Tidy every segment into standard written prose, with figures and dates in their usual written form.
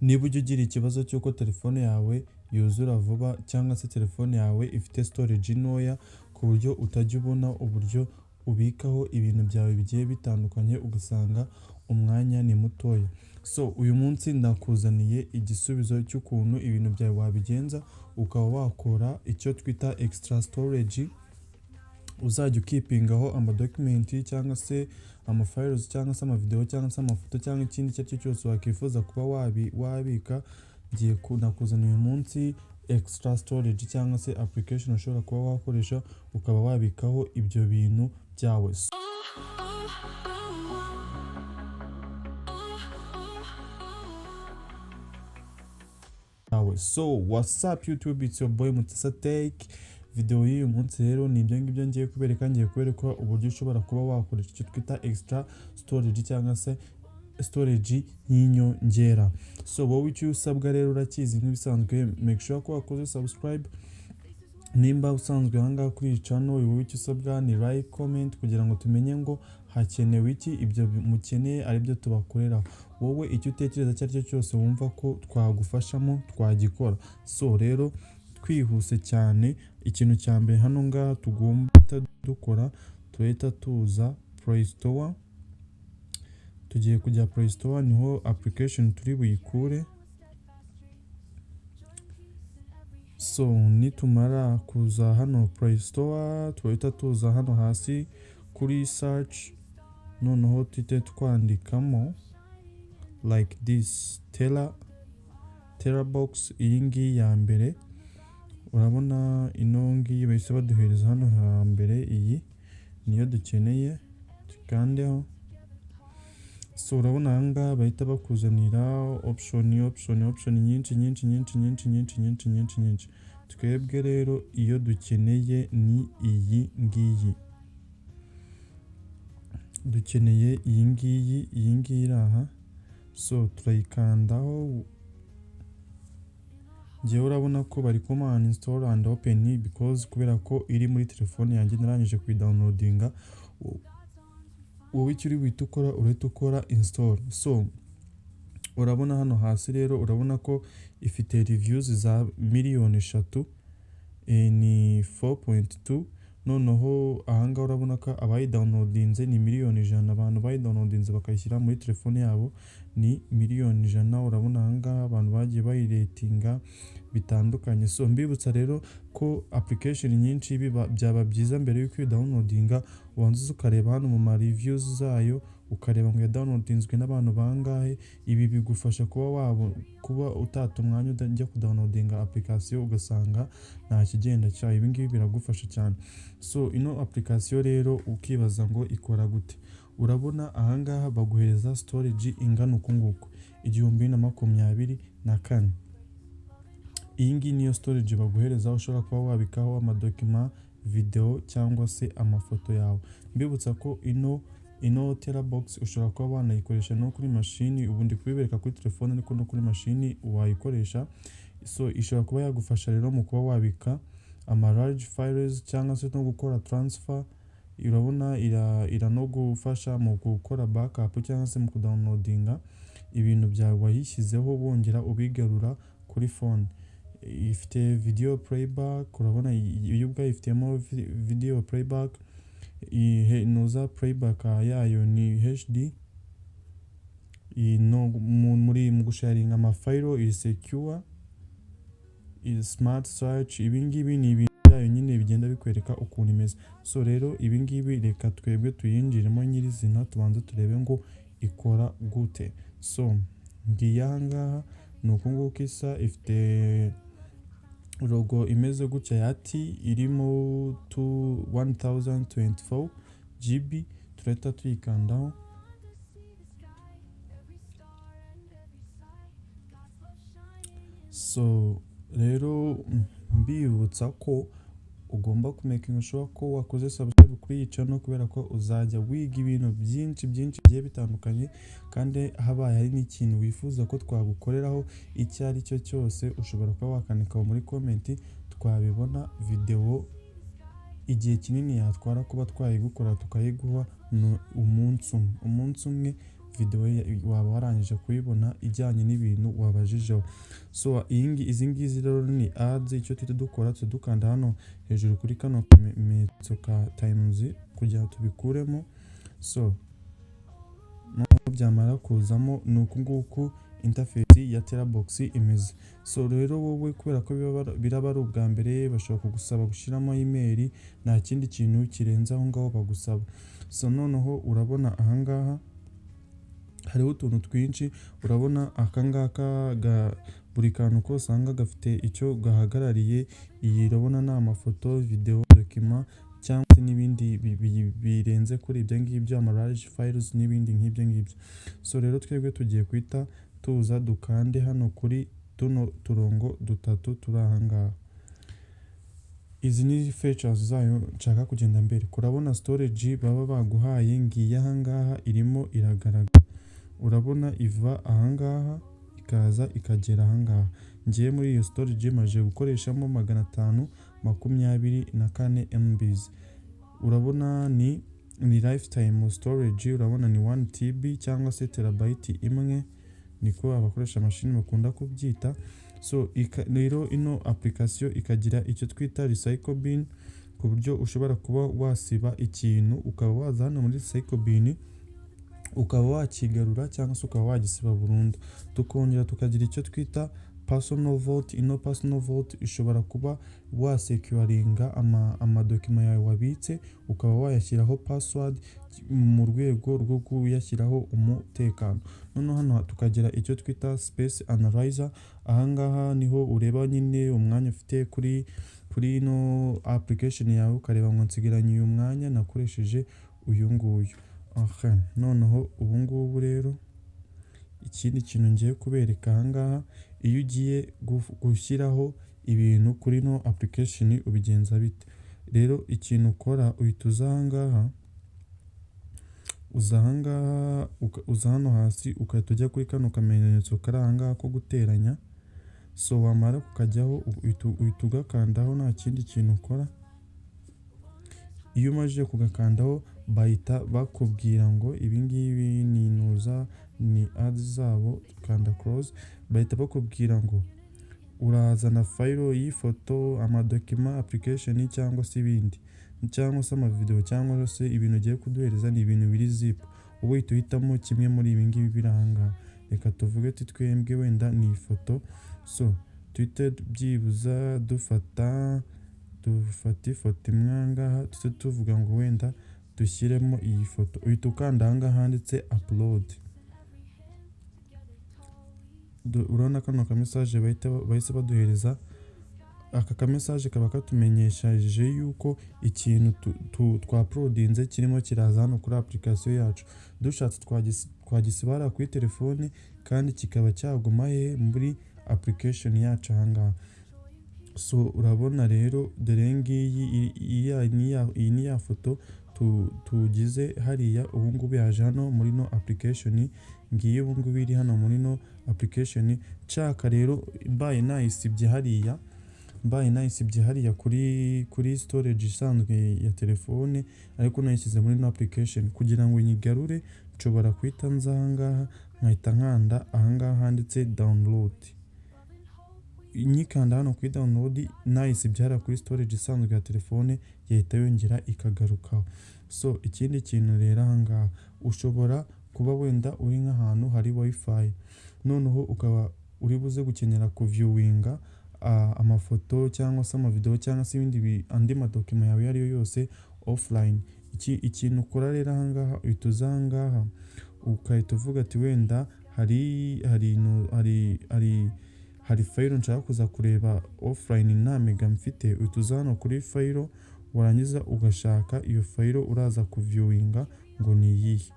Niba ujya ugira ikibazo cy'uko telefone yawe yuzura vuba cyangwa se telefone yawe ifite storage ntoya ku buryo utajya ubona uburyo ubikaho ibintu byawe bigiye bitandukanye, ugasanga umwanya ni mutoya. So uyu munsi ndakuzaniye igisubizo cy'ukuntu ibintu byawe wabigenza ukaba wakora icyo twita extra storage, uzajya ukeepingaho amadocument cyangwa se amafiles cyangwa se amavideo cyangwa se amafoto cyangwa ikindi icyo ari cyo cyose wakwifuza kuba wabika. Ngiye nakuzaniye uyu munsi extra storage cyangwa se application ushobora kuba wakoresha ukaba wabikaho ibyo bintu byawe. So what's up YouTube, it's your boy Mutesa Tech. Video y'uyu munsi rero ni ibyo ngibyo ngiye kubereka. Ngiye kubereka uburyo ushobora kuba wakoresha icyo twita extra storage cyangwa se storage y'inyongera. So wowe icyo usabwa rero urakizi nk'ibisanzwe, make sure ko wakoze subscribe nimba usanzwe ahangaha kuri iyi channel. Wowe icyo usabwa ni like, comment, kugira ngo tumenye ngo hakenewe iki, ibyo mukeneye aribyo tubakoreraho. Wowe icyo utekereza icyo ari cyo cyose wumva ko twagufashamo twagikora. So rero twihuse cyane, ikintu cya mbere hano ngaha tugomba guhita dukora, turahita tuza Play Store. Tugiye kujya Play Store, niho application turi buyikure. So nitumara kuza hano Play Store, turahita tuza hano hasi kuri search, noneho tuhite twandikamo like this, Terabox. Iyi ngiyi ya mbere urabona, ino ngiyi bahise baduhereza hano hambere, iyi niyo dukeneye, tukandeho. So urabona aha ngaha bahita bakuzanira option, option, option nyinshi nyinshi nyinshi nyinshi nyinshi nyinshi nyinshi nyinshi. Twebwe rero iyo dukeneye ni iyi ngiyi, dukeneye iyi ngiyi, iyi ngiyi iri aha. So turayikandaho. Njyewe urabona ko bari kumpa uninstall and open because kubera ko iri muri telefone yanjye, narangije kuyidownloadinga. Wowe icyo uri buhite ukora, urahita ukora install. So urabona hano hasi rero, urabona ko ifite reviews za miliyoni 3, ni 4.2. Noneho ahangaha urabona ko abayidownloadinze ni miliyoni 100, abantu bayidownloadinze bakayishyira muri telefone yabo ni miliyoni 100. Urabona ahangaha abantu bagiye bayiratinga bitandukanye. So mbibutsa rero ko application nyinshi biba byaba byiza mbere y'uko uyidownloadinga ubanza uza ukareba hano mu ma reviews zayo, ukareba ngo yadownloadinzwe n'abantu bangahe. Ibi bigufasha kuba wabo kuba utata umwanya ujya kudownloadinga application ugasanga nta kigenda cyayo. Ibi ngibi biragufasha cyane. So ino application rero ukibaza ngo ikora gute? Urabona ahangaha baguhereza storage ingana uku nguku, 1024. Iyi ngiyi niyo storage baguhereza, ushobora kuba wabikaho amadocument, video cyangwa se amafoto yawe. Mbibutsa ko ino Terabox ushobora kuba wanayikoresha no kuri mashini. Ubu ndi kubibereka kuri telefone, ariko no kuri mashini wayikoresha. So ishobora kuba yagufasha rero mu kuba wabika ama large files cyangwa se no gukora transfer. Urabona iranogufasha mu gukora backup cyangwa se mu kudownloadinga ibintu byawe wayishyizeho, wongera ubigarura kuri phone. Ifite video playback, urabona iyo ubwayo ifitemo video playback. Nuza playback yayo ni HD. No muri mu gusharinga amafayilo iri secure, iri smart search. Ibi ngibi ni ibintu byayo nyine bigenda bikwereka ukuntu imeze. So rero ibi ngibi reka twebwe tuyinjiremo nyirizina, tubanze turebe ngo ikora gute. So ngiyi aha ngaha, ni uku nguku isa. Ifite logo imeze gutya ya T, irimo 1024 GB. Turahita tuyikandaho. So rero mbibutsa ko ugomba kumakinga sure ko wakoze subscribe kuri iyi channel, kubera ko uzajya wiga ibintu byinshi byinshi bigiye bitandukanye. Kandi habaye hari n'ikintu wifuza ko twagukoreraho icyo ari cyo cyose, ushobora kuba wakandika muri comment, twabibona video igihe kinini yatwara kuba twayigukora tukayiguha ni umunsi umwe. Umunsi umwe video Video waba warangije kuyibona ijyanye n'ibintu wabajijeho. So izi ngizi rero ni ads. Icyo tuhita dukora, tuhita dukanda hano hejuru kuri kano kamenyetso ka times kugira ngo tubikuremo. So noneho byamara kuzamo, ni uku nguku interface ya Terabox imeze. So rero wowe, kubera ko biraba ari ubwa mbere, bashobora kugusaba gushyiramo email. Nta kindi kintu kirenze aho ngaho bagusaba. So noneho urabona ahangaha hariho utuntu twinshi. Urabona akangaka, buri kantu kose usanga gafite icyo gahagarariye. Iyi urabona ni amafoto, video, document cyangwa se n'ibindi birenze kuri ibyo ngibyo, ama large files n'ibindi nk'ibyo ngibyo. So rero twebwe tugiye guhita tuza dukande hano kuri tuno turongo dutatu turi ahangaha. Izi ni features zayo nshaka kugenda mbere. Urabona storage baba baguhaye ngiyi ahangaha irimo iragaragara. Urabona iva ahangaha ikaza ikagera ahangaha. Ngiye muri iyo storage maje gukoreshamo 524 MBs. Urabona ni lifetime storage. Urabona ni 1 TB cyangwa se terabyte imwe, niko abakoresha mashini bakunda kubyita. So rero ino application ikagira icyo twita recycle bin, ku buryo ushobora kuba wasiba ikintu, ukaba waza hano muri recycle bin ukaba wakigarura cyangwa se ukaba wagisiba burundu. Tukongera tukagira icyo twita personal vault. Ino personal vault ishobora kuba wasecuringa amadocument yawe wabitse, ukaba wayashyiraho password mu rwego rwo kuyashyiraho umutekano. Noneho hano tukagira icyo twita space analyzer. Ahangaha niho ureba nyine umwanya ufite kuri ino application yawe, ukareba ngo nsigaranye uyu mwanya, nakoresheje uyu nguyu. Okay. Noneho ubu ngubu rero ikindi kintu ngiye kubereka ahangaha, iyo ugiye gushyiraho ibintu kuri ino application ubigenza bite? Rero ikintu ukora, uhita uza ahangaha, uza ahangaha, uza hano hasi, ugahita ujya kuri kano kamenyetso kari ahangaha ko guteranya. So wamara kukajyaho, uhita ugakandaho, nta kindi kintu ukora. Iyo umajije kugakandaho, bahita bakubwira ngo ibi ngibi ni inuza, ni ads zabo. Kanda close. Bahita bakubwira ngo urazana file y'ifoto, amadocument, application cyangwa se ibindi, cyangwa se amavideo, cyangwa se ibintu ugiye kuduhereza ni ibintu biri zip. Ubu uhita uhitamo kimwe muri ibi ngibi biri ahangaha. Reka tuvuge ati twembwe wenda ni ifoto. So tuhite byibuza dufata ifoto imwe ahangaha, tuhite tuvuga ngo wenda dushyiremo iyi foto. Uhita ukanda ahangaha handitse upload. Urabona kano ka message bahise baduhereza. Aka ka message kaba katumenyesheje yuko ikintu twauploadinze kirimo kiraza hano kuri application yacu. Dushatse twagisiba hariya kuri telefone, kandi kikaba cyaguma he? Muri application yacu ahangaha. So urabona rero, dore ngiyi, iyi ni ya foto tugize hariya. Ubu ngubu yaje hano muri no application. Ngiyi ubu ngubu iri hano muri no application. Nshaka rero, mbaye nayisibye hariya kuri storage isanzwe ya telefone, ariko nayishyize muri no application, kugira ngo nyigarure nshobora guhita nza ahangaha, nkahita nkanda ahangaha handitse download. Nyikanda hano kuri download, nayisibye hariya kuri storage isanzwe ya telefone, yahita yongera ikagarukaho. So ikindi kintu rero ahangaha, ushobora kuba wenda uri nk'ahantu hari wifi, noneho ukaba uri buze gukenera kuviewinga amafoto cyangwa se amavideo cyangwa se ibindi, andi madocument yawe ayo ari yo yose offline. Ikintu ukora rero ahangaha, uhita uza ahangaha, ugahita uvuga ati wenda hari file nshaka kuza kureba offline nta mega mfite. Uhita uza hano kuri file, warangiza ugashaka iyo file uraza kuviewinga ngo ni iyihe.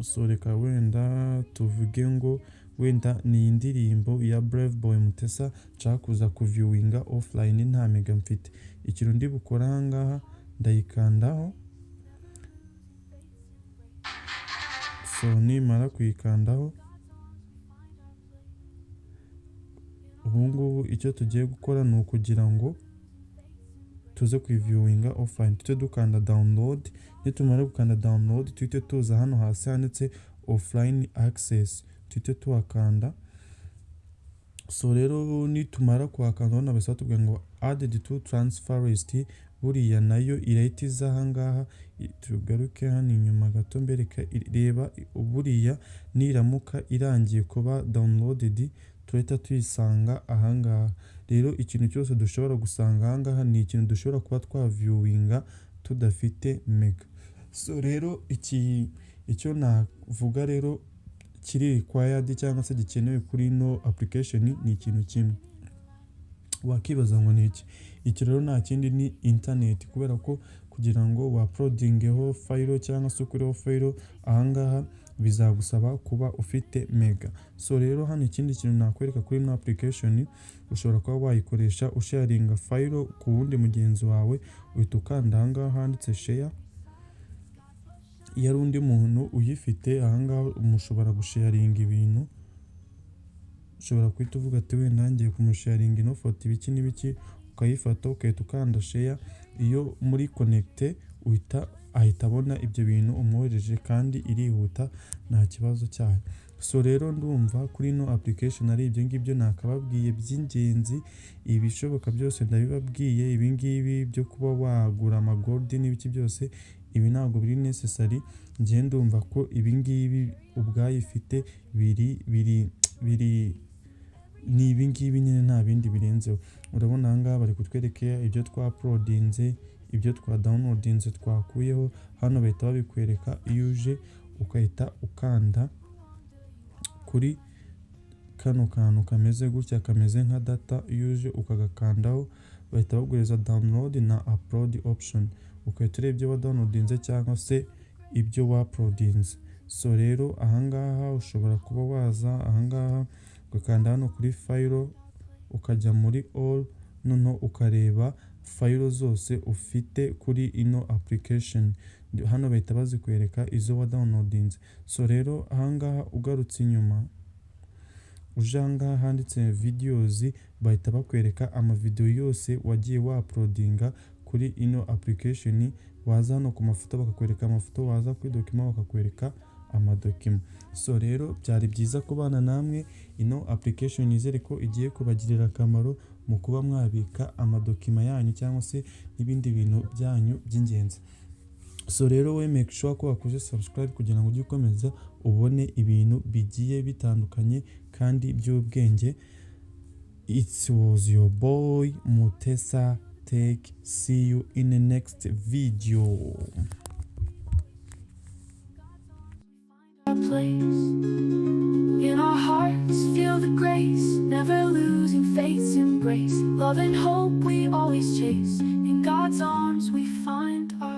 So reka wenda tuvuge ngo wenda ni indirimbo ya Brave Boy Mutesa nshaka kuza kuviewinga offline nta mega mfite. Ikintu ndi bukore ahangaha, ndayikandaho. So nimara kuyikandaho, ubu ngubu icyo tugiye gukora ni ukugira ngo tuze kuyiviewinga offline, tujye dukanda download. Nitumara gukanda download, tuhite tuza hano hasi handitse Offline access, tuhite tuhakanda. So rero nitumara kuhakanda, urabona bahise batubwira ngo "Added to transfer list". Buriya nayo irahita iza ahangaha. Tugaruke hano inyuma gato mbereka. Reba, buriya niramuka irangiye kuba downloaded, turahita tuyisanga ahangaha. Rero ikintu cyose dushobora gusanga ahangaha ni ikintu dushobora kuba twaviewinga tudafite mega. So rero iki icyo navuga rero kiri required cyangwa se gikenewe kuri ino application ni ikintu kimwe. Wakibaza ngo ni iki? Iki rero nta kindi, ni internet, kubera ko kugira ngo wauploadingeho file cyangwa se ukureho file ahangaha bizagusaba kuba ufite mega. So rero hano ikindi kintu nakwereka kuri ino application, ushobora kuba wayikoresha usharinga file ku wundi mugenzi wawe. Uhita ukanda ahangaha handitse share. Iyo ari undi muntu uyifite ahangaha, mushobora gusharinga ibintu. Ushobora guhita uvuga ati wenda ngiye kumusharinga ino foto, ibiki n'ibiki, ukayifata ugahita ukanda share. Iyo muri connecté, uhita ahita abona ibyo bintu umwohereje, kandi irihuta, nta kibazo cyayo. So rero ndumva kuri ino application ari ibyo ngibyo nakababwiye by'ingenzi. Ibishoboka byose ndabibabwiye. Ibi ngibi byo kuba wagura amagold n'ibiki byose, ibi ntabwo biri necessary. Njye ndumva ko ibi ngibi ubwayo ifite biri ni ibi ngibi nyine, nta bindi birenzeho. Urabona aha ngaha bari kutwereka ibyo twauploadinze, ibyo twadownloadinze, twakuyeho. Hano bahita babikwereka. Iyo uje ugahita ukanda kuri kano kantu kameze gutya, kameze nka data, iyo uje ukagakandaho bahita baguhereza download na upload option, ugahita ureba ibyo wadownloadinze cyangwa se ibyo wauploadinze. So rero ahangaha ushobora kuba waza ahangaha ugakanda hano kuri file, ukajya muri all, noneho ukareba file zose ufite kuri ino application. Hano bahita bazikwereka, izo wadownloadinze. So rero ahangaha ugarutse inyuma, uje ahangaha handitse videos, bahita bakwereka amavideo yose wagiye wauploadinga kuri ino application. Waza hano ku mafoto bakakwereka amafoto, waza kuri document bakakwereka amadocument. So rero byari byiza kubana namwe. Ino application nizere ko igiye kubagirira akamaro mu kuba mwabika amadocument yanyu cyangwa se n'ibindi bintu byanyu by'ingenzi. So rero we make sure ko wakoze subscribe kugira ngo ujye ukomeza ubone ibintu bigiye bitandukanye kandi by'ubwenge. It was your boy Mutesa Tech. See you in the next video. Our place. In our hearts, feel the grace, never losing faith's embrace. Love and hope we always chase. In God's arms, we find our